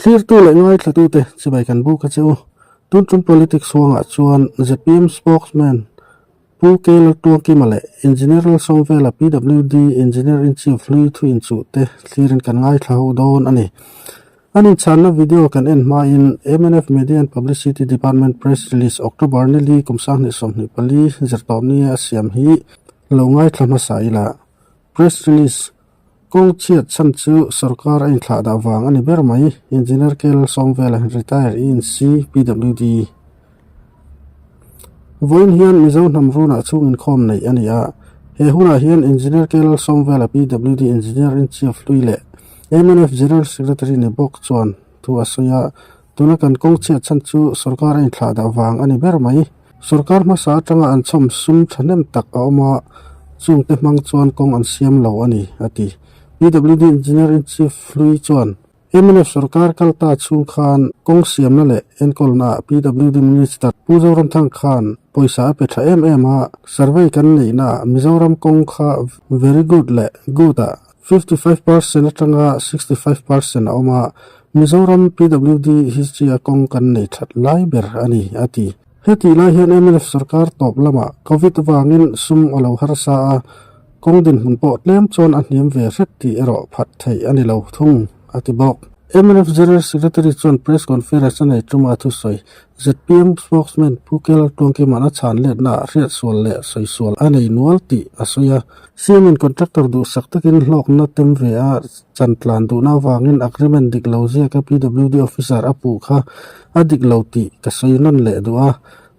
Thlirtu leh ngaithlatute chibai kan buk a che u. Tun tum politics huangah chuan zpm spokesman Pu K Laltuangkima leh Engineer Lalsawmvela PWD Engineer-in-Chief hlui thu inchuh te thlirin kan ngaithla ho dawn a ni. An inchhanna video kan en hmain mnf Media and Publicity Department Press Release October ni li kum 2024 zirtawpni a siam hi lo ngaithla hmasa ila. Press Release, Kawng chhiat chhan chu sorkar a inthlah dah vang a ni ber mai, Engineer KL Sawmvela, Retire ENC, PWD. Vawiin hian Mizo hnam runah chhung inkhawm neih a ni a, he hunah hian Engineer KL Sawmvela, PWD Engineer in Chief hlui leh mnf General Secretary ni bawk chuan thu a sawi a, tuna kan kawng chhiat chhan chu sorkar a inthlah dah vang a ni ber mai. Sorkar hmasa atanga an chhawm sum thahnem tak a awm a, chungte hmang chuan kawng an siam lo a ni, a ti. PWD Engineer-in-Chief hlui chuan, mnf sorkar kal ta chhung khan kawng siamna leh enkawlnaah PWD Minister Pu Zoramthang khan pawisa a pe tha em em a, survey kan neihnaah Mizoram kawng kha very good leh good-ah 55% atanga 65% a awm a, Mizoram PWD history-a kawng kan nei that lai ber a ni, a ti. Hetih lai hian mnf sorkar tawp lamah Covid avangin sum a lo harsa a, kawng dinhmun pawh tlem chuan a hniam ve hret tih erawh phat theih a ni lo thung, a ti bawk. Mnf General Secretary chuan press conference a nei tum a thusawi. Zpm spokesman Pu Kel Tuangkima'n a chhan letnaah hriatsual leh sawisual a nei nual tih a sawi a. CM-in contractor duhsak takin hlawkna tem ve a chantlan duhna avangin agreement dik lo ziaka PWD officer a puh kha a dik lo tih ka sawi nawn leh duh a,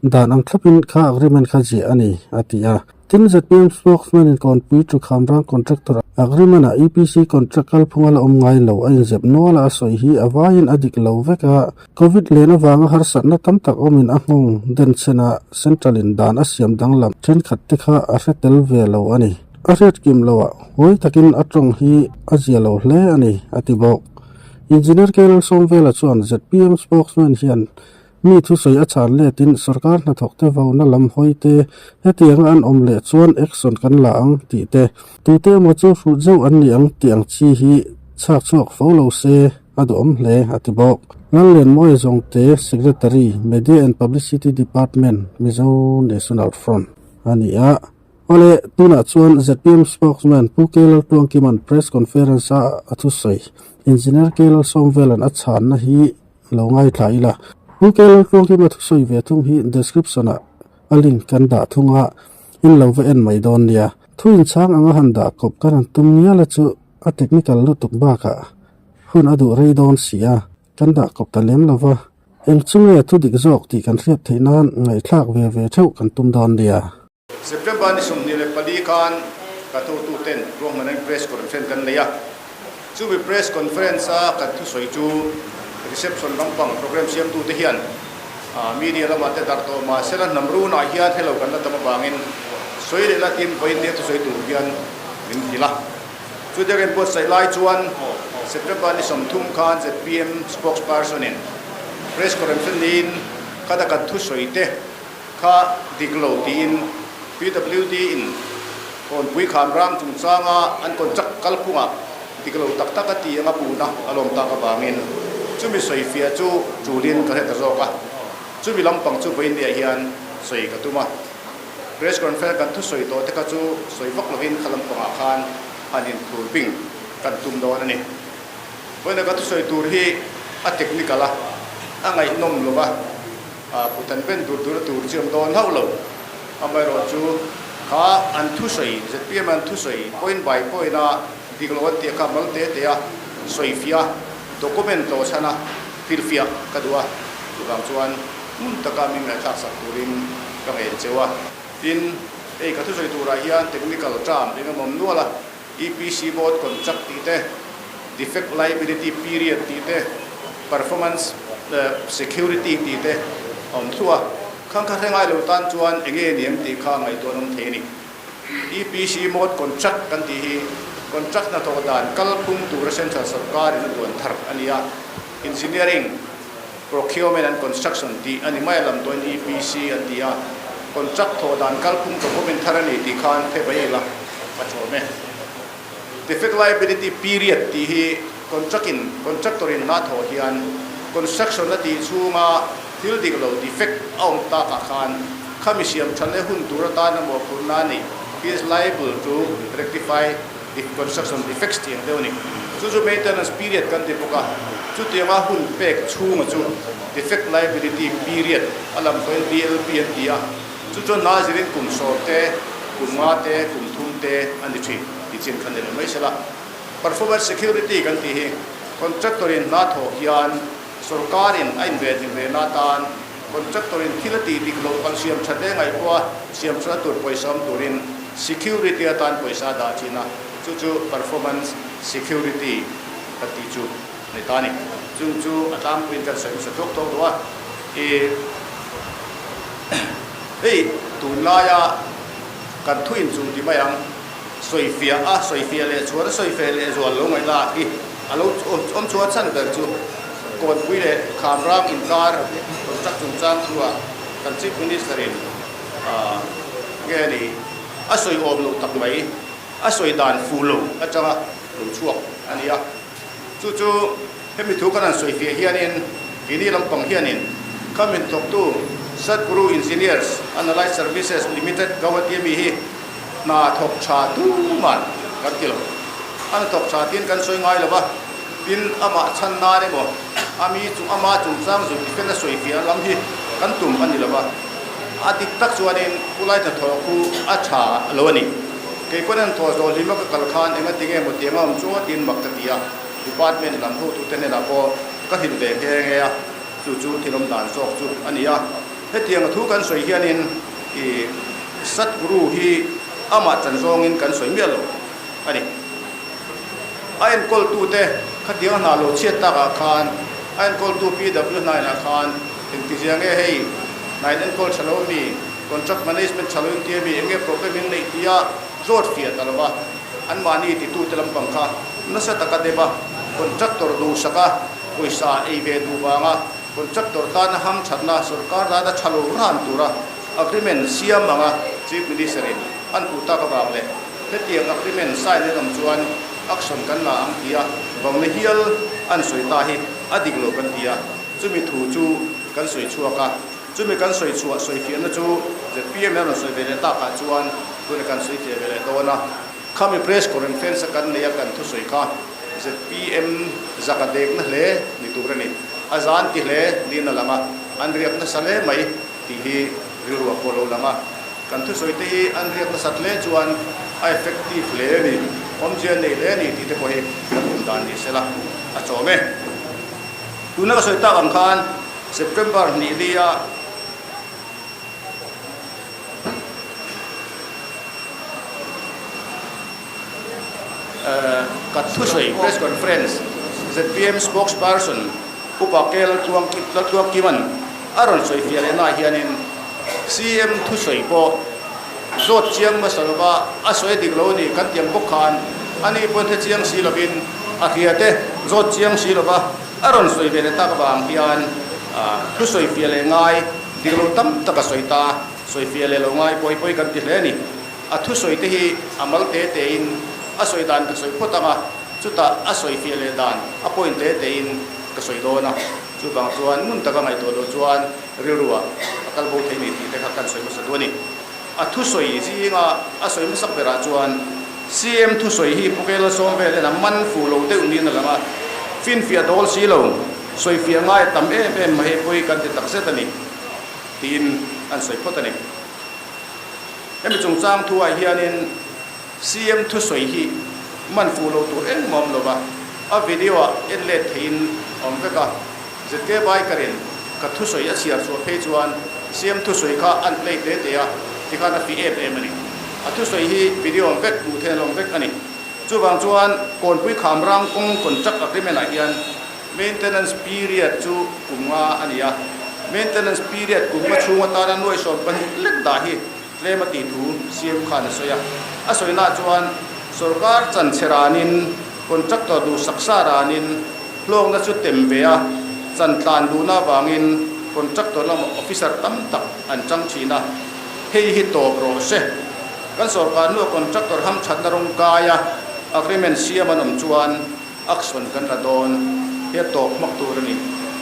dan ang thlapin kha agreement kha ziah a ni, a ti a. Tin, zpm spokesman-in Kawnpui Tukhamrang contractor agreement-ah EPC contract kalphung a la awm ngai lo a inzep nual a, a sawi hi a vaiin a dik lo vek a. Covid len avanga harsatna tam tak awmin a nghawng denchhen a, Central in dan a siam danglam thenkhat te kha a hre tel ve lo a ni. A hriat kim loah huai takin a tawng hi a zia lo hle a ni, a ti bawk. Engineer KL Sawmvela chuan zpm spokesman hian mi thusawi a chhan letin sorkar hnathawkte vauna lam hawi te hetianga an awm leh chuan action kan la ang tih te, tute emaw chu hrut zeuh an ni ang tih ang chi hi chhak chhuak fo lo se. A duhawm hle, a ti bawk. Lallianmawia Zawngte, Secretary, Media and Publicity Department, Mizo National Front a ni a. Awle, tunah chuan zpm spokesman Pu K Laltuangkima'n press conference a a thusawi, Engineer K Lalsawmvela'n a chhanna hi lo ngaithla ila. Pu K Laltuangkima thusawi ve thung hi description-ah a link kan dah thung a, in lo va en mai dawn nia. Thu inchhang anga han dah kawp kan han tum ngial a chu a technical lutuk bakah Hun a duh rei dawn si a, kan dah kawp ta lem lo va, eng chu nge thu dik zawk tih kan hriat theih nan ngaihthlak ve ve theuh kan tum dawn nia. September ni 24 khan ka thotuten ruahmanna press conference kan nei a, chumi press conference a kan thusawi chu reception lampang program siamtute hian media lamah te darh tawh mahsela hnam runah hian helo kan la tam avangin sawi leh latin vawiin nia thusawi tur hian min hrilh a. Chutia kan buatsaih lai chuan September ni 30 khan zpm spokesperson in press conference niin khata kan thusawi te kha dik lo tiin PWD in Kawnpui Khamrang chungchanga an contract kalphungah dik lo tak tak a ti anga puhna a lawm tak avangin chumi sawifiah chu tulin ka hre ta zawk a, chumi lampang chu vawiin-niah hian sawi ka tum a. Press conference kan thusawi tawh te kha chu sawi vak lovin kha lampangah khan han inphur bing kan tum dawn a ni. Vawiina ka thusawi tur hi a technical a, a ngaihnawm lo va, kut an ben dur dur a tur chi awm dawn hauh lo. Amaherawhchu kha an thusawi, zpm an thusawi point by point a dik lo an tih kha mal te te a sawifiah a, document tlawhchhan a hrilhfiah ka duh a, chuvang chuan hmun taka min ngaihthlak sak turin ka ngen cheu a. Tin, hei ka thusawi turah hian technical term eng emaw awm nual a, EPC board contract tih te, defect liability period tih te, performance security tih te a awm thluah a. Khang kha hre ngai lo tan chuan eng nge ni ang tih kha ngaihtuah an awm thei a ni. EPC mode contract kan tih hi contract hnathawh dan kalphung tura central sorkarin a duan thar a ni a, engineering, Procurement and Construction tih a ni mai a lam tawhin EPC an ti a, contract thawh dan kalphung document thar a ni tih khan phe mai ila a chawm e. Defect liability period tih hi Contract in contractor in hna thawh hian construction a tih chhunga thil dik lo defect a awm takah khan khami siam tha leh hun tur atan a mawhphurhna a nei, he is liable to rectify the construction defects tih ang deuh a ni. Chu chu maintenance period kan ti bawk a, chutianga hun pek chhunga chu defect liability period a lam tawhin DLP an ti a, chu chuan hna zirin kum sawm te, kum nga te, kum thum te a ni thin tih chin kha ni lo mai sela. Performance security kan tih hi contractor in hna thawh hian sorkar in a inven hlim ve na atan contractor in thil a tih dik loh kan siam that leh ngaihpawh a siam that na tur pawisa awm turin security atan pawisa a dah thin a, chu chu performance security kan tih chu a ni ta a ni. Chung chu a tlangpuiin kan sawi hmasa thuak thuak duh a, ih hei tunlaia kan thu inchung ti mai ang. Sawifiah a, sawifiah leh chuan a sawifiah leh zual lo ngaih lak hi a lo awm chuan chhan ber chu Kawnpui leh Khamrang inkar contract chungchang thu ah kan Chief Minister in nge ni a sawi awm loh tak mai, a sawi dan fuh lo atanga lo chhuak a ni a. Chu chu hemi thu kan han sawifiah hianin keini lampang hianin kham inthawktu Sadguru Engineers Analyst Services Limited Guwahati ami hi Hna thawk tha tuman kan ti lo. A hna thawk tha tiin kan sawi ngai lo va, tin amah chhan nan emaw a mi chung ama chungchang zuk defend a sawi fiah lam hi kan tum a ni lo va. A dik tak chuanin Pulai hnathawh khu a tha lo a ni. Kei pawn an thawh zawh hlima ka kal khan enga tinge maw tiang a awm chu tiin mak ka ti a, department lam hotute hnenah pawh ka hrilh ve nghe nghe a, chu chu thil awm dan zawk chu a ni a. Hetiang thu kan sawi hianin i Satguru hi amah chan zawngin kan sawi miah lo a ni. A enkawltute khatiang hna lo chhiat takah khan a enkawltu PW hnainah khan engtizia nge hei hnain enkawl tha lo mi, contract management tha lo in tia mi, enge problem in neih tia zawt fiah ta lo va, anmahni titute lampang kha nasa taka dep a, contractor duhsaka pawisa ei ve duh vanga Contractor tana hamthatna sorkar tana tha lo ran tura agreement siam anga Chief Minister in an puh tak avang leh hetiang agreement sign an awm chuan action kan la ang tia vauna hial an sawi ta hi a dik lo kan ti a, chumi thu chu kan sawi chhuak a, chumi kan sawi chhuah sawifiahna chu zpm in a rawn sawi ve leh takah chuan tuna kan sawifiah ve leh dawn a. Khami press conference a kan nei a kan thusawi kha zpm zaka dekna hle ni tur a ni. A zan ti hle niin a lang a, an riak nasa hle mai tih hi rilru a pawh lo lang a. Kan thusawi te hi an riak nasat hle chuan a effective hle a ni, awmzia nei hle a ni tih te pawh hi kan awm dan ni sela a chawm e. Tuna ka sawi tak ang khan September hnih lia, Ka thusawi press conference zpm spokesperson Upa K Laltluangkima'n a rawn sawi fiah leh naah hianin CM thusawi pawh zawt chiang hmasa lova a sawi a dik lo a ni kan tiang bawk khan ani pawn hre chiang si lovin a hria te zawt chiang si lova a rawn sawi ve leh tak avang hian thusawi fiah leh ngai Dik lo tam tak a sawi ta, sawi fiah leh lo ngai pawi pawi kan ti hle a ni. A thusawi te hi a mal te te in a sawi dan ka sawi phawt ang a, chutah a sawi fiah leh dan a point te te in ka sawi dawn a, chuvang chuan ngun taka ngaihtuah loh chuan rilru ah a kal bo thei ni tih te kha kan sawi hmasa duh a ni. A thusawi zinga a sawi hmasak berah chuan CM thusawi hi Pukela sawm vel en a man fuh lo deuh niin a lang a, finfiah dawl si lo, sawifiah ngai a tam em em mai pawi kan ti takzet a ni tiin an sawi phawt a ni. Hemi chungchang thuah hianin CM thusawi hi man fuh lo tur engmah awm lo va, a video ah en let theihin a awm vek a, ZK Biker-in ka thusawi a chhiar chhuah phei chuan CM thusawi kha an play te te a, tikhan a fi em em a ni. A thusawi hi video awm vek, hmuh theih an awm vek a ni. Chuvang chuan Kawnpui Khamrang kawng contract agreement ah hian maintenance period chu kum nga a ni a, maintenance period kum nga chhung atana nuai 12 lek dah hi tlem a tih thu CM khan a sawi a. A sawinaah chuan sorkar chanchhe ranin contractor duhsak sa ranin Hlawkna chu tem ve a, chan tlan duhna avangin contractor lama officer tam tak an chang thin a, hei hi tawp rawh se. Kan sorkar hnua contractor hamthatna rawng kaia agreement siam an awm chuan Action kan la dawn hi a tawp hmak tur a ni,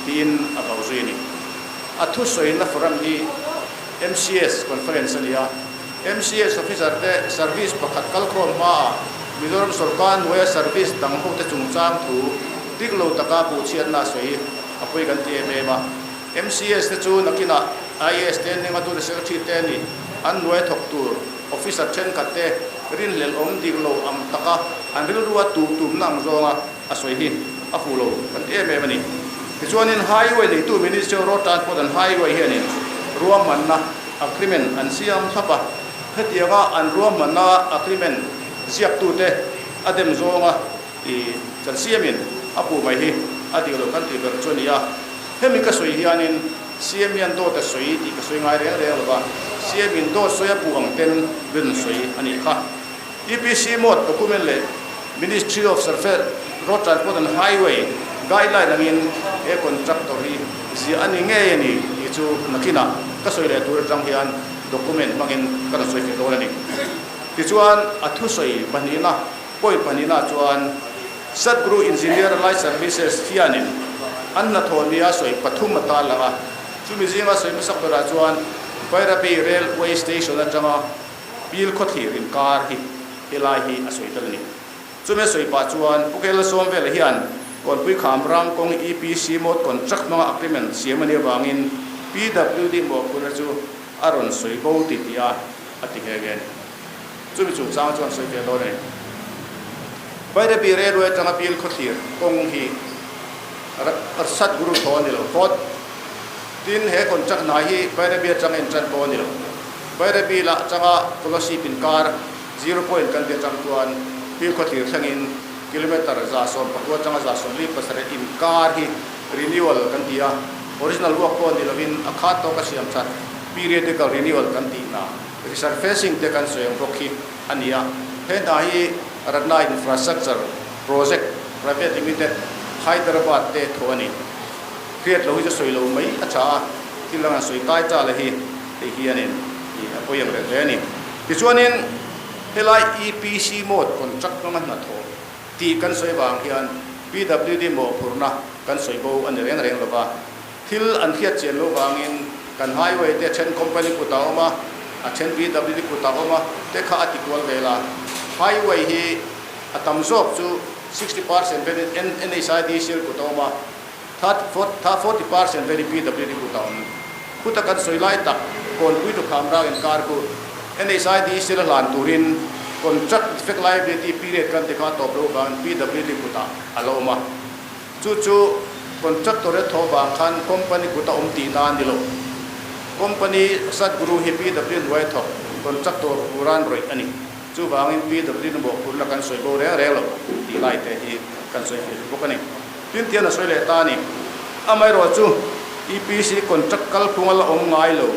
tiin a vau zui a ni. A thusawina forum hi MCS conference a ni a, MCS officer te service pakhat kalkhawm hmaah Mizoram sorkar hnuaia service dang hote chungchang thu dik lo taka puhchhiatna a sawi a pawi kan ti em em a. MCS te chu nakinah IAS te hninga dun secretary te nih an hnuai thawk tur officer thenkhat te rinhlelh awm dik lo ang taka an rilrua tuh tumna ang zawnga a sawi hi a fuh lo kan ti em em a ni. Tichuanin Highway neitu Ministry of Road Transport and Highway hianin ruahmanna agreement an siam thlap a, hetianga an ruahmanna agreement ziaktute a dem zawnga i kan siamin a puh mai hi a dik lo kan tih ber chu a ni a. Hemi ka sawi hianin CM hian dawt a sawi tih ka sawi ngai reng reng lo va, CM in dawt sawi a puh ang ten rin sawi a nih kha. EPC mode document leh Ministry of Surface Road Transport and Highway guideline angin he contractor hi ziah a ni ngei a ni tih chu nakinah ka sawi leh tur atang hian document hmangin ka rawn sawi feh dawn a ni. Tichuan a thusawi pahnihna, point pahnihna chuan, Sadhguru Engineer Allied Services hianin an hnathawh nia sawi pathum a tar lang a, chumi zinga sawi hmasak berah chuan Bairabi Railway Station atanga Pil khawthlir inkar hi helai hi a sawi tel a ni. Chumi a sawi pah chuan Pu Kela Sawmvela hian Kawnpui Kham ram kawng EPC mode contract hmanga agreement siam a nih avangin PWD mawhphurhna chu a rawn sawi bo ti tih a a ti nghe nghe a ni. Chumi chungchang chuan sawi ve dawn a ni. Bairabi Railway atanga Pil khawthlir kawng hi Sadhguru thaw a ni lo phawt. Tin, he contract hna hi Bairabi atanga intan pawh a ni lo. Bairabi lah atanga Kolasib inkar zero point kan ti atang chuan Pil khawthlir thlengin kilometre 119 atanga 147 inkar hi renewal kan ti a, original work pawh ni lovin a khat tawka siam that periodical renewal kan tih hna. Resurfacing te kan sawi ang bawk hi a ni a, he hna hi Ratna Infrastructure Project Private Limited, Hyderabad te thaw a ni. Hriat lo hi chu sawi lo mai a tha a, thil dang an sawi kai ta le hi hei hianin ih a pawi ang reng hle a ni. Tichuanin helai EPC mode contract hmanga hnathawh tih kan sawi vang hian PWD mawhphurhna kan sawi bo a ni reng reng lo va. Thil an hriat chian loh vangin kan highway te a then company kut a awm a, a then PWD kut a awm a, te kha a ti kual vel a. Highway hi a tam zawk chu 60% velin NHIDCL kut a awm a, 40% velin PWD kut a awm. Khuta kan sawi lai tak Kawnpui to Khamrang inkar khu NHIDCL a hlan turin contract defect liability period kan ti kha a tawp loh vangin PWD kutah a la awm a. Chu chu contractor e thaw vang khan company kut a awm tihna a ni lo. Company Sadhguru hi PW hnuai thawk contractor ran rawih a ni. Chuvangin PW na mawhphurhna kan sawi bo reng reng lo tih lai te hi kan sawi fiah bawk a ni. Tin tian a sawi leh ta a ni. Amaherawh chu EPC contract kalphung a la awm ngai lo,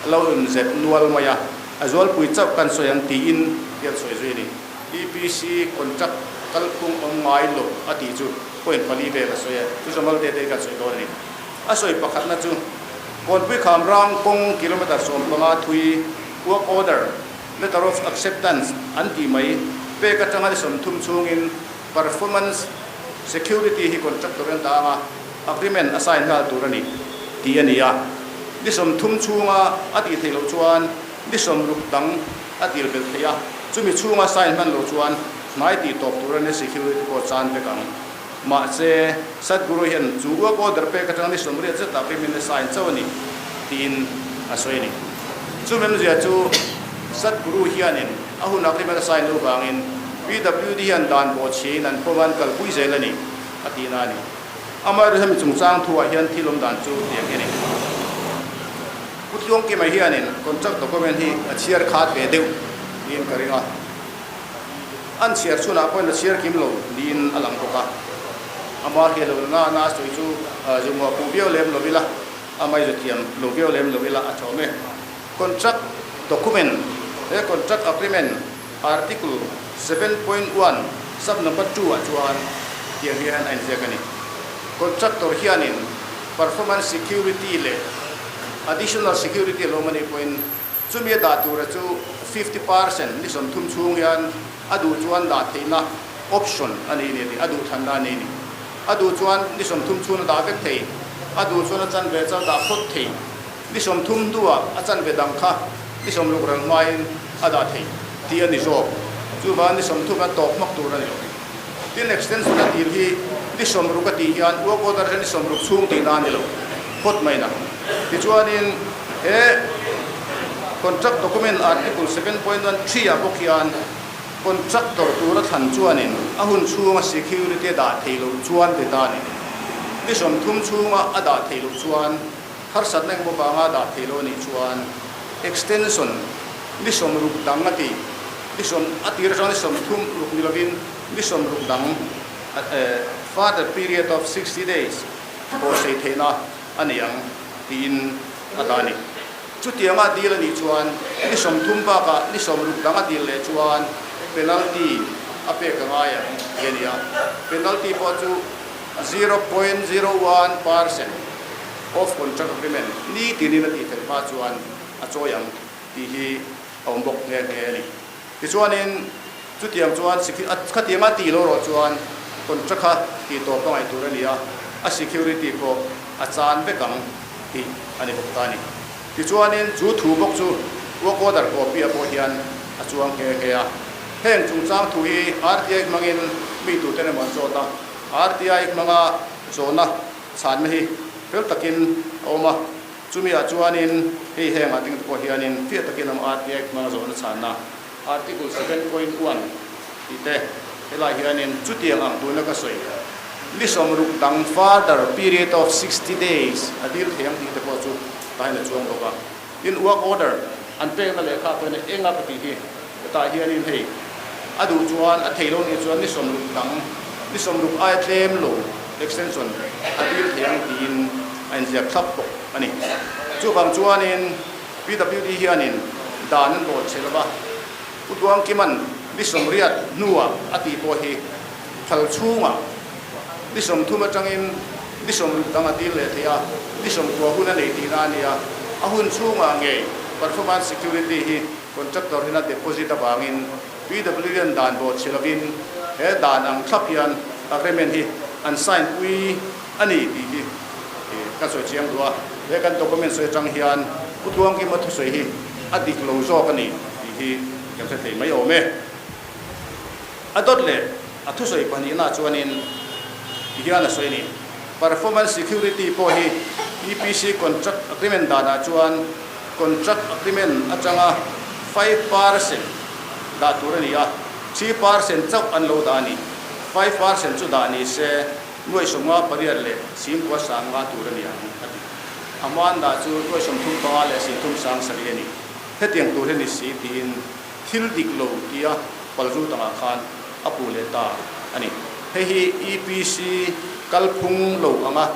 a lo inzep nual mai a, a zualpui chauh kan sawi ang tiin tian sawi zui a ni. EPC contract kalphung awm ngai lo a tih chu point pali vel a sawi a, chu Jamal te te kan sawi dawn a ni. A sawi pakhatna chu Kawnpui Kham rang kawng kilometre 15 thui work order, letter of acceptance an tih mai pek atanga ni 30 chhungin performance security hi contractor an dah ang a, agreement a sign nghal tur a ni tih a ni a. Ni 30 chhunga a tih theih loh chuan ni 60 dang a dil belh theih a, chumi chhunga sign hman lo chuan hnai tih tawp tur a ni security pawh chan vek ang. Mahse, Sadhguru hian chu work order pek atanga ni 80 zet ah payment a sign chauh a ni tiin a sawi a ni. Chu memzia chu Sadhguru hianin a hun agreement a sign loh vangin PWD hian dan pawh chhiin an pawm a an kalpui zel a ni a tihna a ni. Amaherawhchu hemi chungchang thuah hian thil awm dan chu tiang hi a ni. Pu Tluangkima hianin contract document hi a chhiar khat ve deuh niin ka ring a, an chhiar chhunah pawhin a chhiar kim lo niin a lang bawk a. Ama hriat lo na na a sawi chu zumua puh viau lem lo ila, a mai zu thiam lo viau lem lo ila a tha awm e. Contract document, he contract agreement article 7.1 sub number 2 ah chuan tiang hian a inziak a ni. Contractor hianin performance security leh additional security a lo awm a nih pawhin chumi a dah tura chu 50% ni 30 chhung hian a duh chuan dah theihna. Option a nei ni a ti, a duh thlanna a nei ni. A duh chuan ni 30 chhun a dah vek thei, a duh chuan a chanve chauh dah phawt thei. Ni 30 hnuah a chanve dang kha ni 60 ral hmain a dah thei tih a ni zawk. Chuvang ni 30 a tawp hmak tur a ni lo. Tin, extension a dil hi ni 60 a tih hian work order hi ni 60 chhung tihna a ni lo phawt mai na. Tichuanin he contract document article 7.13 ah bawk hian Contractor tura thlan chuanin a hun chhunga security a dah theih loh chuan ti ta a ni. Ni 30 chhunga a dah theih loh chuan harsatna engmaw vanga a dah theih loh a nih chuan extension ni 60 dang a ti. Ni sawm a tir atang ni 30 ni lovin ni 60 dang further period of 60 days pawhsei theihna a ni ang tiin a dah a ni. Chutianga dil a nih chuan ni 30 bakah ni 60 dang a dil leh chuan penalty a pek a ngai ang tih a ni a. Penalty pawh chu 0.01% of contract agreement ni tinin a tih fel hma chuan a chawi ang tih hi a awm bawk nghe nghe a ni. Tichuanin chutiang chuan khatianga tih lo rawh chuan contract kha tih tawp a ngaih tur a ni a, a security pawh a chan vek ang tih a ni bawk ta a ni. Tichuanin chu thu bawk chu work order copy ah pawh hian a chuang nghe nghe a. Heng chungchang thu hi RTI hmangin mi tuten emaw an zawt a, RTI hmanga zawhna chhanna hi fel takin a awm a. Chumi ah chuanin hei hengah ding te pawh hianin fiah takin awm RTI hmanga zawhna chhanna Article 7.1 tih te helai hianin chutiang ang tuna ka sawi ni 60 dang further period of 60 days a dil thei ang tih te pawh chu tahin a chuang bawk a. Tin, work order an pekna lehkha pawhin eng a ka tih hi hetah hianin hei a duh chuan a thei lo nih chuan ni 60 dang ni 60 aia tlem lo extension a dil thei ang tiin a inziak thlap bawk a ni. Chuvang chuanin PWD hianin dan an bawh che lova, Pu Tuangkima'n ni 80 hnuah a tih pawh hi phal chhungah ni 30 atangin ni 60 dang a dil leh thei a, ni 90 hun a nei tihna a ni a, a hun chhungah ngei performance security hi contractor hian a deposit avangin PWD hian dan bawh che lovin he dan ang thlap hian agreement hi an sign pui a ni tih hi ka sawi chiang duh a, he kan document sawi atang hian Pu Tluangkima thusawi hi a dik lo zawk a ni tih hi kan hre thei mai awm e. A dawt leh a thusawi pahnihna chuanin ti hian a sawi a ni, Performance security pawh hi EPC contract agreement danah chuan contract agreement atanga 5% dah tur a ni a, 3% chauh an lo dah a ni. 5% chu dah ni se nuai 58 leh singkua 50 tur a ni ang, a ti. A hmaan dah chu nuai 35 leh 30 7 a ni. Hetiang tur hi ni si tiin thil dik lo tia palzu tangah khan a puh leh ta a ni. Hei hi EPC kalphung lo anga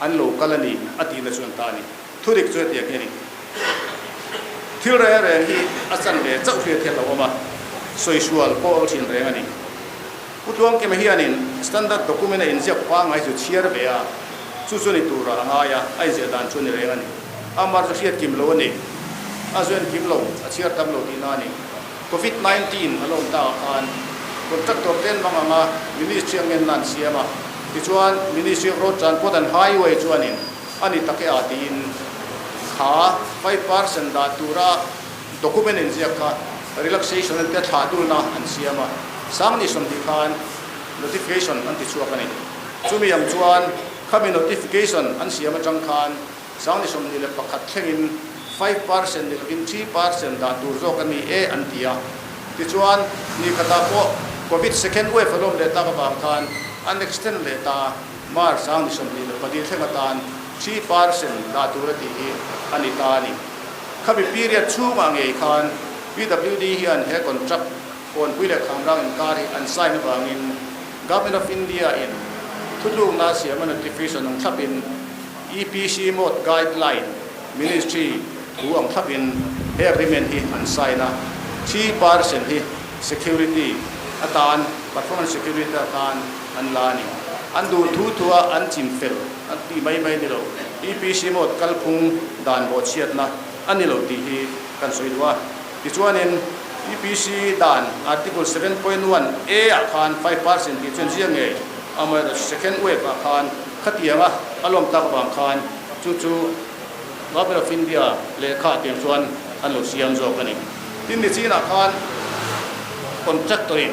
an lo kal a ni a tihna chu an ta a ni. Thudik chu hetiang hi a ni. Thil reng reng hi a chan ve chauh hriat hian lo awm a, sawisual pawh a thin reng a ni. Pu Tluangkima hianin standard document a inziak pangngai chu chhiar ve a, chu chu ni turah a ngai a, a inziah dan chu a ni reng a ni. Amar chu hriat kim lo a ni. A zuan kim lo, a chhiar tam lo tihna a ni. Covid 19 a lawm takah khan contractor ten mang anga Ministry a ngenna an siam a, tichuan Ministry of Road Transport and Highway chuanin a ni tak e a tiin kha 5% dah tura document inziak kha relaxation an tia thlah dulna an siam a, sang ni 20 khan notification an ti chhuak a ni. Chumi ang chuan khami notification an siam atang khan sang ni 21 thlengin 5% ni lovin 3% dah tur zawk a ni e an ti a. Tichuan ni khatah pawh Covid second wave a lawm leh tak avang khan an extend leh ta March sang ni 24 thleng atan 3% dah tur a tih hi a ni ta a ni. Khami period chhungah ngei khan PWD hian he contract Kawnpui leh Khamrang inkar hi an sign avangin Government of India in thutlukna siama notification ang thlapin EPC mode guideline Ministry thu ang thlapin he agreement hi an sign a, 3% hi security atan, performance security atan an la a ni. An duh thu thua an chim fel an tih mai mai ni lo, EPC mode kalphung dan bawhchhiatna a ni lo tih hi kan sawi duh a. Tichuanin. EPC dan Article 7.1 A ah khan 5% tih chuan ziak ngei amaherawhchu second wave ah khan khatianga a lawm tak vang khan chu chu Government of India lehkha tiang chuan an lo siam zawk a ni. Tin ni chinah khan contractor in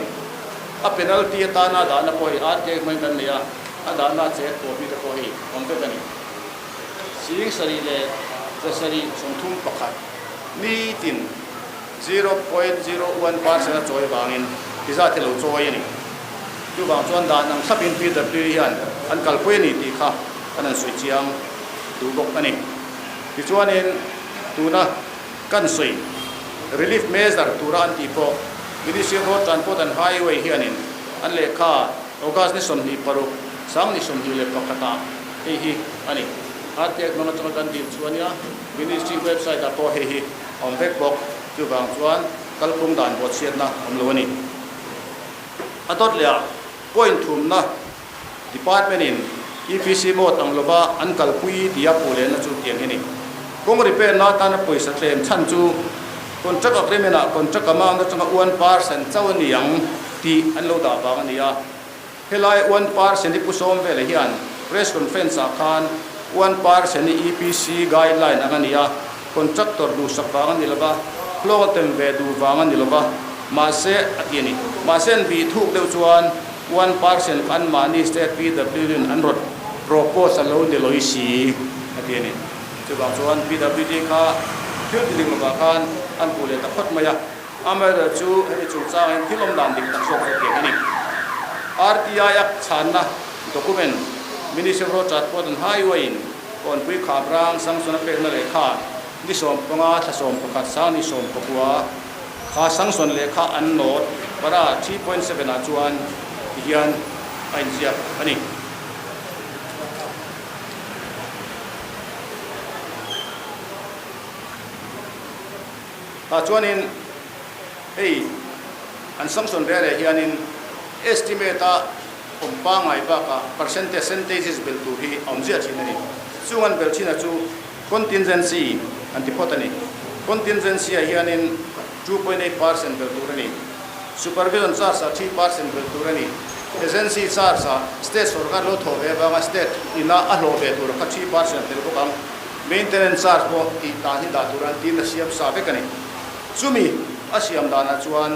a penalty atana dahna pawh hi RTI hmangin kan nei a, a dahna che copy te pawh hi awm vek a ni. 7731 nitin 0.01% a chawi vangin ti zat hi lo chawi a ni. Chuvang chuan dan ang thlapin PW hian an kalpui a ni tih kha kan han sawi chiang duh bawk a ni. Tichuanin tuna kan sawi relief measure tura an tih pawh Ministry of Road Transport and Highway hianin an lehkha August ni 26, 2021 ah hei hi a ni. RTI hmang atanga kan dil chu a nia, Ministry website ah pawh hei hi a awm vek bawk. Chuvang chuan kalphung dan bawhchhiatna awm lo a ni. A dawt leh ah point thumna Department in EPC mode ang lova an kalpui tia puh lehna chu tiang hi a ni. Kawng repair na atana pawisa tlem chhan chu contract agreement ah contract amount atanga 1% chauh a ni ang tih an lo dah vang a ni a. Helai 1% hi pu sawm velah hian press conference ah khan 1% hi EPC guideline ang a ni a, contractor duhsak vang a ni lova, hlawk a tem ve duh vang a ni lova, mahse a ti a ni. Mahse an bih thuk deuh chuan 1% kha anmahni state PWD in an rawn propose a lo ni lawih si a ti a ni. Chuvang chuan PWD kha thil ti dik lovah khan an puh leh ta phawt mai a. Amaherawhchu chu hemi chungchang hian thil awm dan dik tak zawk chu tiang a ni. RTI a chhanna document Ministry of Road Transport and Highway in Kawnpui Khaprang sanction a pekna lehkha ni 15 thla 11 sang ni 19 kha sanction lehkha an nawt para 3.7 ah chuan ti hian a inziak a ni. Tah chuanin hei an sanction reh reh hianin estimate a awm pangngai bakah percentage centages belh tur hi a awm ziah thin a ni. Chung an belh thin a chu contingency an ti phawt a ni. Contingency ah hianin 2.8% belh tur a ni. Supervision charge ah 3% belh tur a ni. Agency charge ah state sorkar lo thawh ve avanga state ina a hlawh ve tur kha 3% tel bawk ang. Maintenance charge pawh tih dan hi dah tur an tiin a siam sa vek a ni. Chumi a siam danah chuan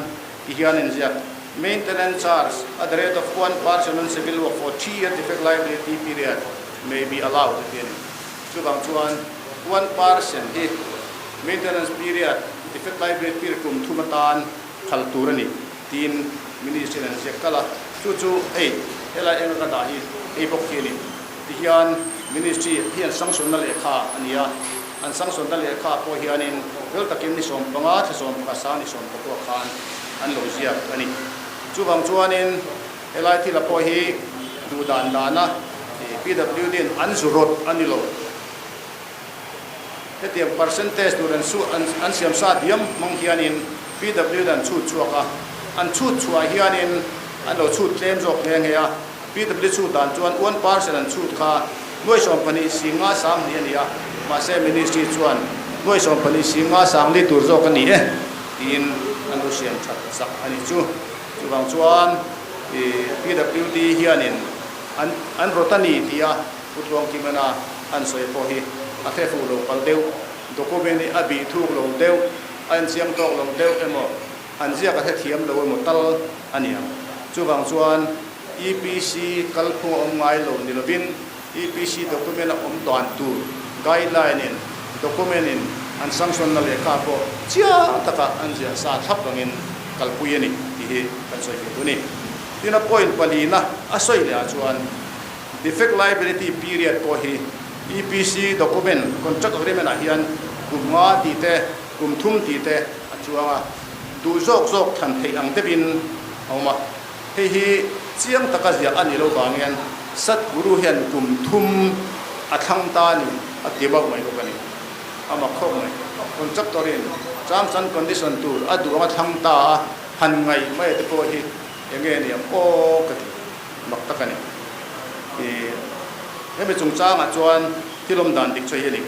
ti hian in ziak, Maintenance charge at the rate of 1% on civil work for 3 year defect liability period may be allowed a ti a ni. Chuvang chuan 1% hi maintenance period, defect liability period kum thum atan phal tur a ni tiin Ministry in an ziak kalh a. Chu chu hei helai enga ka dah hi hei bawk hi a ni. Tihian Ministry hian sanction-na lehkha a ni a, an sanction-na lehkha pawh hianin fel takin ni 15 thla 11 sang ni 19 khan an lo ziak a ni. Chuvang chuanin helai thila pawh hi duh dan dana PWD-in an zu rawt a ni lo. Hetiang percentage tur an su an siam sa diam hmang hianin PWD an chhut chhuak a, an chhut chhuah hianin an lo chhut tlem zawk nghe nghe a. PW chhut dan chuan 1% an chhut kha nuai 12 singa 20 a ni a, mahse Ministry chuan nuai 12 singa 40 tur zawk a ni e tiin an lo siam that sak a ni chu. Chuvang chuan PWD hianin an an rawt a ni tia Pu Tluangkimana an sawi pawh hi a hre fuh lo pal deuh, document hi a bih thuk lo deuh, a inchiang tawk lo deuh emaw an ziak a hrethiam lo emaw tal a ni ang. Chuvang chuan EPC kalphung a awm ngai lo ni lovin EPC document a awm dan tur guideline in document in an sanction na lehkha pawh chiang taka an ziah sa thlap angin kalpui a ni tih hi kan sawi ve duh a ni. Tin a point palina a sawi leh ah chuan defect liability period pawh hi EPC document contract agreement ah hian kum nga tih te kum thum tih te a chuang a, duh zawk zawk thlan theih ang deuhin a awm a. Hei hi chiang taka ziah a nih loh vang hian Sadhguru hian kum thum a thlang ta a ni a ti bauh mai bawk a ni. A mak khawp mai. Contractor in terms and condition tur a duh anga thlang ta a han ngaih mai te pawh hi eng nge ni ang aw ka ti mak tak a ni. Ih hemi chungchangah chuan thil awm dan dik chu hei a ni.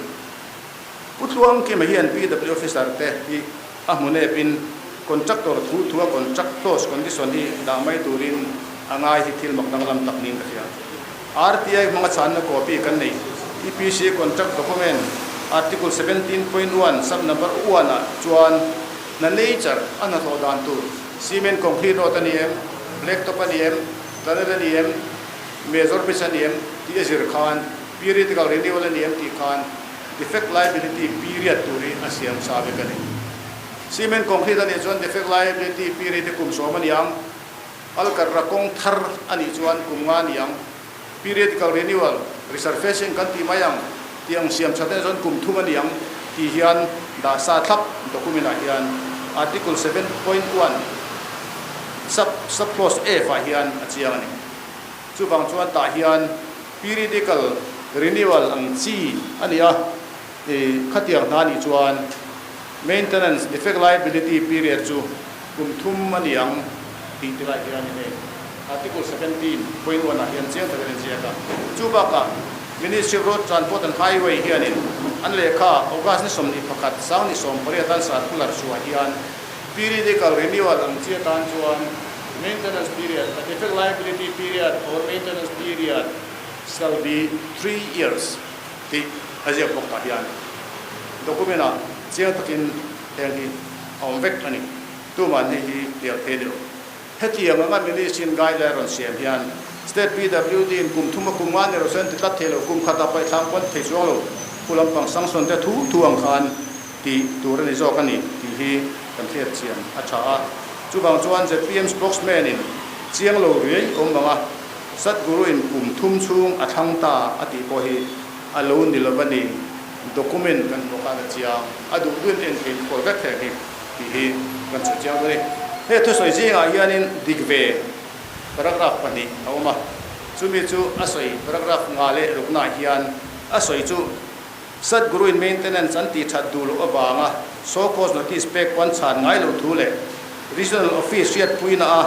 Pu Tluangkima hian PW officer te hi a hmu nep in. Contractor thu thua contract clause condition hi dah mai turin a ngai hi thil mak danglam tak niin ka hria. RTI hmanga chhanna copy kan nei. EPC contract document Article 17.1 sub number one ah chuan hna nature a hnathawh dan tur cement concrete road a ni em, black top a ni em, tunnel a ni em, major bridge a ni em tih a zir khan periodical renewal a ni em tih khan defect liability period tur hi a siam sa vek a ni. Cement concrete a nih chuan defect liability period hi kum 10 a ni ang. Alkarra kawng thar a nih chuan kum 5 a ni ang. Periodical renewal, resurfacing kan tih mai ang tih ang siam that chuan kum 3 a ni ang tih hian dah sa thlap document ah hian Article 7.1 sub sub clause F ah hian a chiang a ni. Chuvang chuan tah hian periodical renewal ang chi a ni a, khatiang hna nih chuan maintenance defect liability period chu kum 3 a ni ang tih te lai hian hei Article 17.1 ah hian chiang takin a ziak a. Chu bakah Ministry of Road Transport and Highway hianin an lehkha August ni 21 sang ni 18 an circular chhuah hian periodical renewal ang chi atan chuan maintenance period, a defect liability period or maintenance period shall be 3 years tih a ziak bawk tah hian document ah chiang takin heng hi a awm vek a ni. Tuman hei hi hnial thei ni lo. Hetiang anga Ministry in guideline rawn siam hian State PWD in kum 3 a kum 5 ni rawh se an ti tlat thei lo, kum khat ah paih thlang pawn thei chuang lo, khu lampang sanction te thu thu ang khan tih tur a ni zawk a ni tih hi kan hriat chian a tha a. Chuvang chuan ZPM spokesman in chiang lo riai awm ang a, Sadhguru in kum 3 chhung a thlang ta a tih pawh hi a lo ni lo a ni. Document kan hmuh khan a chiang, a duh duhin en theih khawl vek thei ang hi tih hi kan sawi chiang dawn a ni. He thusawi zingah hianin dik ve paragraph 2 a awm a, chumi chu a sawi paragraph 5 leh 6naah hian a sawi chu Sadhguru in maintenance an tih that duh loh avanga show cause notice pek pawn chhan ngai loh thu leh Regional Office hriatpuina a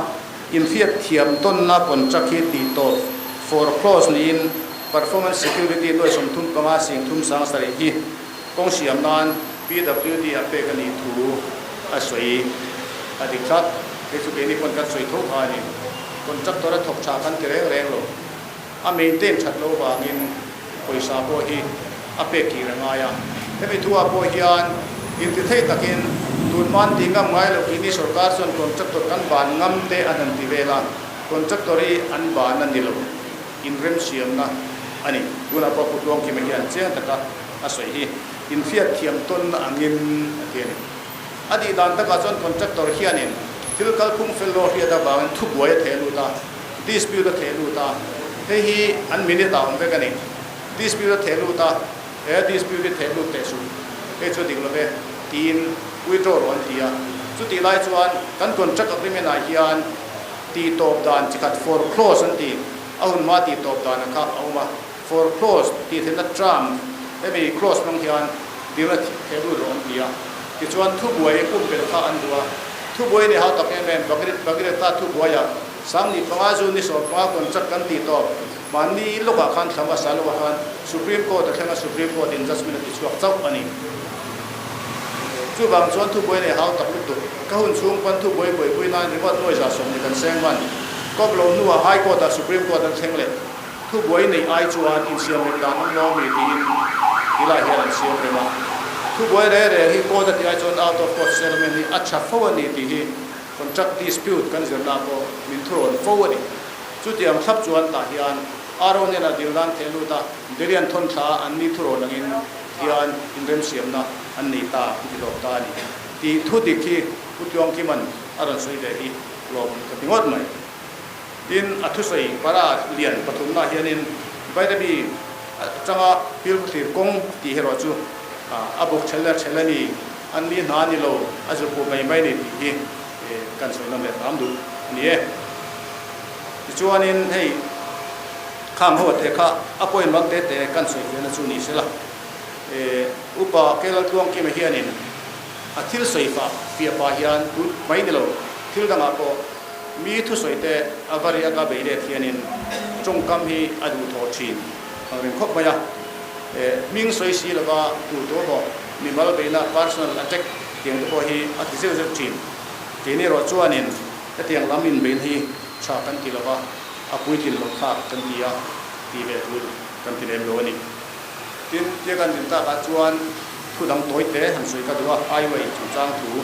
inhriat thiam tawnna contract hi tih tawp foreclose niin performance security nuai 35 sing thum sang sarih hi kawng siam nan PWD a pek a nih thu a sawi a dik thlap. Hei chu keini pawn kan sawi tho kha a ni. Contractor a thawk tha kan ti reng reng lo. A maintain that lo vangin pawisa pawh hi a pek kir a ngai a. Hemi thuah pawh hian intithei takin tunhma an tih ngam ngai loh keini sorkar chuan contractor kan ban ngam te an han ti vel a, contractor hi an ban a ni lo, inremsiamna a ni. Tunah pawh Pu Tluangkima hian chiang taka a sawi hi inhriat thiam tawnna angin a ti a ni. A tih dan takah chuan contractor hianin thil kalphung fel lo hriat avangin thubuai a theh lut a, dispute a theh lut a, hei hi an minute ah awm vek a ni. Dispute a theh lut a, he dispute hi theh lut teh suh, hei chu a dik lo ve tiin withdraw rawh an ti a. Chutih lai chuan kan contract agreement ah hian tih tawp dan chi khat foreclose an ti, a hun hma tih tawp dan a kha a awm a. Foreclose tih theihna term hemi clause hmang hian dilna theh lut rawh an ti a. Tichuan thubuai pumpelh kha an duh a. Thubuai ni hau tak em em Bagireta thubuaiah 15 June ni 15 contract kan tih tawp mahni lawkah khan thla hmasa lawkah khan Supreme Court a thleng a, Supreme Court in judgement a ti chhuak chauh a ni. Chuvang chuan thubuai nei hau tak lutuk ka hun chhung pawn thubuai buaipui nan ringawt nuai 120 kan seng hman kawp lo hnuah High Court ah Supreme Court an thleng leh. Thubuai neih ai chuan insiam rem dan awm lo ami tiin tilai hian an siam rem a. Thubuai reh reh hi court a tih ai chuan out of court settlement hi a tha fo a ni tih hi contract dispute kan zirna pawh min thurawn fo a ni. Chutiang thlap chuan tah hian RO hnenah dil nan theh lut a, Delian thawn thla an ni thurawn angin hian inremsiamna an nei ta an ti lawm ta a ni tih thu dik hi Pu Tluangkima'n a rawn sawi ve hi lawm ka ti ngawt mai. Tin, a thusawi para lian pathumna hianin Bairabi atanga Pilkhawthlir kawng tih erawh chu a buk ṭhel leh ṭhel a ni, an ni hna a ni lo, a zurpuh mai mai a ni tih hi kan sawi nawm leh hram duh a ni e. Tichuanin hei khang ho te kha a point mak te te kan sawi fiahna chu ni sela, Upa Kelaltluangkima hianin a thil sawi fah fiah pah hian tun mai ni lo thil dangah pawh, Mi thusawi te a va riak a bei let hianin tawngkam hi a duh thawh thin ang reng khawp mai a. Hming sawi si lova duh tawh maw mimal beihna personal attack tiang te pawh hi a ti zeuh zeuh thin. Keini erawh chuanin hetiang lam inbeihna hi tha kan ti lo va, a puitlin loh thlak kan ti a, tih ve tul kan ti lem lo a ni. Tin, tia kan din takah chuan thu dang tawi te han sawi ka duh a, highway chungchang thu.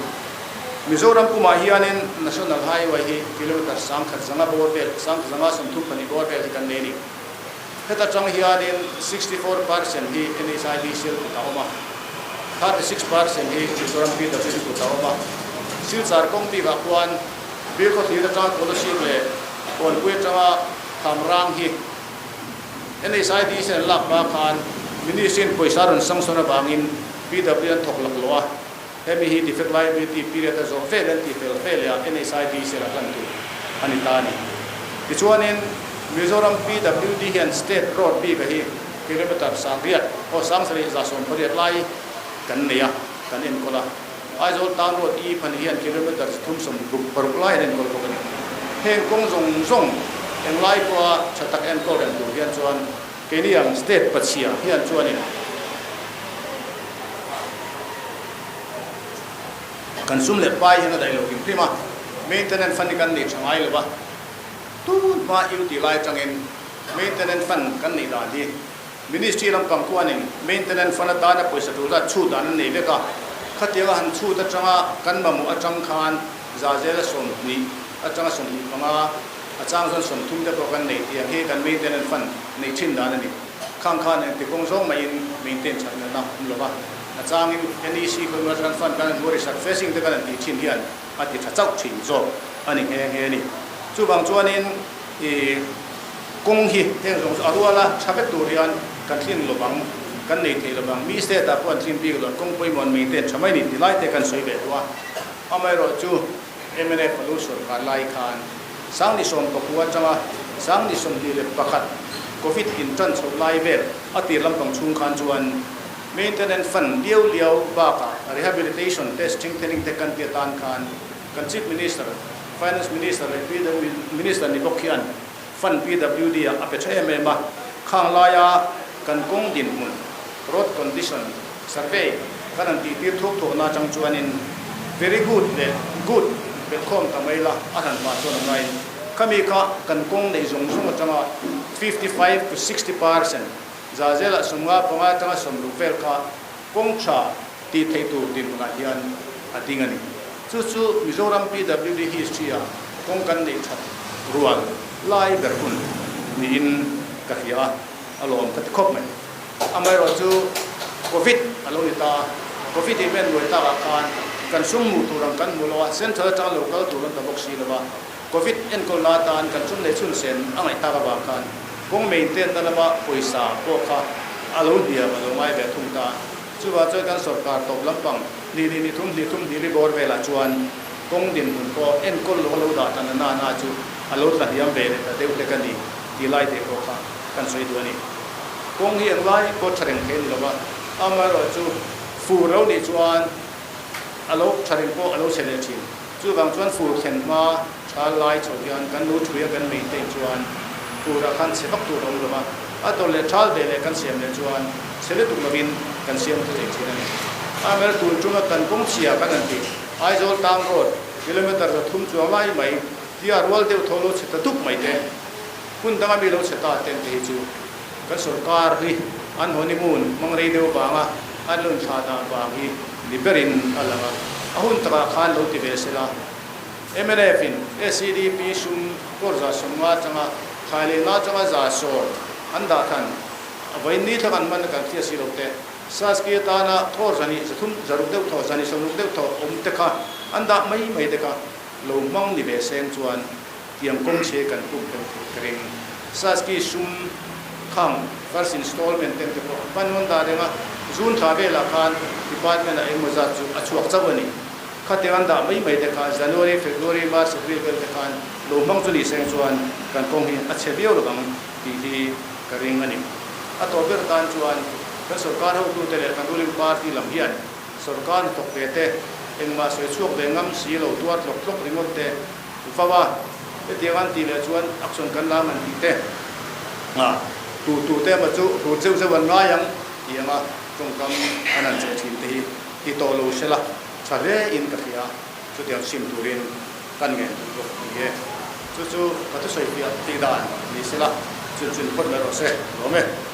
Mizoram pumah hianin National Highway hi kilometre 1005 bawr vel, 1532 bawr vel hi kan nei a ni. Heta tang hianin 64% hi NHIDCL kut a awm a, 36% hi Mizoram PWD kut a awm a. Silchar kawng bikah khuan Bilkhawthlir atanga Kolasib leh Kawnpui atanga Khamrang hi NHIDCL an lak hma khan Ministry-in pawisa rawn sanction avangin PWD an thawk lak lo a, hemi hi defect liability period a zawh vel an tih fel veleh ah NHIDCL a hlan tur a ni ta a ni. Tichuanin Mizoram PWD hian state road bik a hi kilometre 8000 aw 7180 lai kan nei a, kan enkawl a. Aizawl town road i pahnih hian kilometre 366 lai an enkawl bawk a ni. Heng kawng zawng zawng englai pawha tha tak enkawl reng tur hian chuan Keini ang state pachhia hian chuanin kan sum leh pai hian a daih lo hrim hrim a, maintenance fund hi kan nei tha ngai lo va, tun hma U tih lai atangin maintenance fund kan neih dan hi ministry lampang khuanin maintenance fund atana pawisa tur zat chhut dan an nei vek a, khatianga han chhut atanga kan mamawh atang khan zahzela 20 atanga 25 A chang chuan 30 te pawh kan nei tiang hi kan maintenance fund nei thin dan a ni. Khang khan engti kawng zawng mahin maintain that nalhna awm lo va. A changin NEC khawi kan fund kan han hmu resurfacing te kan han tih thin hian a ti tha chauh thin zawk a ni nghe nghe a ni. Chuvang chuanin i kawng hi heng zawng chu a ruala tha vek tur hian kan thlin lo vang, kan nei thei lo vang. Mi state ah pawh an thlin bik lo, kawng pawimawh an maintain tha mai ni ti lai te kan sawi ve duh a. Amaherawhchu mnf a lu sorkar lai khan 10,019 atanga 2021 Covid in tan chhoh lai vel a tir lampang chhung khan chuan maintenance fund liau liau bakah rehabilitation te strengthening te kan ti atan khan kan Chief Minister, Finance Minister leh Minister ni bawk hian fund PWD ah a pe tha em em a, khang laia kan kawng dinhmun, road condition, Survey kan han tih tir thuak thuakna atang chuanin very good leh good belhkhawm ta mai la a hran pah chuan a ngaiin khami kha kan kawng neih zawng zawng atanga 55 to 60% za zelah 55 atanga 60 vel kha kawng tha tih theih tur dinhmunah hian a ding a ni. Chu chu Mizoram PWD history ah kawng kan neih that rual lai ber hun niin ka hria a, a lawm ka ti khawp mai. Amaherawhchu Covid a lo ni ta a, Covid hi men nuai takah khan kan sum hmuh tur ang kan hmu lo a, central atanga lo kal tur an ta bawk si lo va, Covid enkawlna atan kan sum neih chhun sen a ngaih tak avang khan kawng maintain na lama pawisa pawh kha a lo hniam a lo ngai ve thung ta. Chuvah chuan kan sorkar tawp lampang hnih leh ni thum hnih thum hnih li bawr velah chuan kawng dinhmun pawh enkawl lo a lo dah tan a na na chu a lo tla hniam ve leh ta deuh hlek a ni tih lai te pawh kha kan sawi duh a ni. Kawng hi englai pawh tha reng thei a ni lo va, amaherawhchu fur lo nih chuan a lo tha reng pawh a lo chhe leh thin. Chuvang chuan fur thlen hma tha lai chho hian kan lo thui a kan maintain chuan furah khan chhe vak tur a awm lo va, a tawlh leh thal ve leh kan siam leh chuan chhe lutuk lovin kan siam thu thei thin a ni. Amaherawhchu tun tuma kan kawng chhia kan han tih Aizawl town road kilometre 300 chuang lai mai tia rual deuh tho lo chhe ta dup mai te, Hun danga mi lo chhe ta ten te hi chu kan sorkar hi an honeymoon hmang rei deuh vanga an lo inthlah dan vang hi ni berin a lang a, a hun takah khan lo ti ve sela. Mnf in SEDP sum kawr 150 atanga thlai leh na atanga 110 an dah than a vawiin ni thlak an hman a kan hria si lo te, Saski atana thaw 230 600 deuh thaw 260 deuh thaw awm te kha an dah mai mai te kha lo hmang ni ve seng chuan Tiang kawng chhe kan pum tel thei ka ring. Saski sum khang first installment ten te pawh hman nawn dah reng a, June thla velah khan department ah engmaw zat chu a chhuak chauh a ni. Khatiang an dah mai mai te kha January, February, March, April vel te khan lo hmang chu ni seng chuan kan kawng hi a chhe viau lovang tih hi ka ring a ni. A tawp ber tan chuan kan sorkar hotute leh kan ruling party lam hian sorkar hnathawk ve te engmah sawi chhuak ve ngam si lo tuar tlawk tlawk ringawt te Vau a, hetiang an tih leh chuan action kan la ngan tih te a tu tu te emaw chu hrut zeuh zeuh an ngai ang tih anga tawngkam an han cheh thin te hi ti tawh lo se la tha hle in ka hria. Chutiang sim turin kan ngen duh bawk ni e. Chu chu ka thusawi fiah tih dan ni sela, chun chun phawt mai rawh se, lawm e.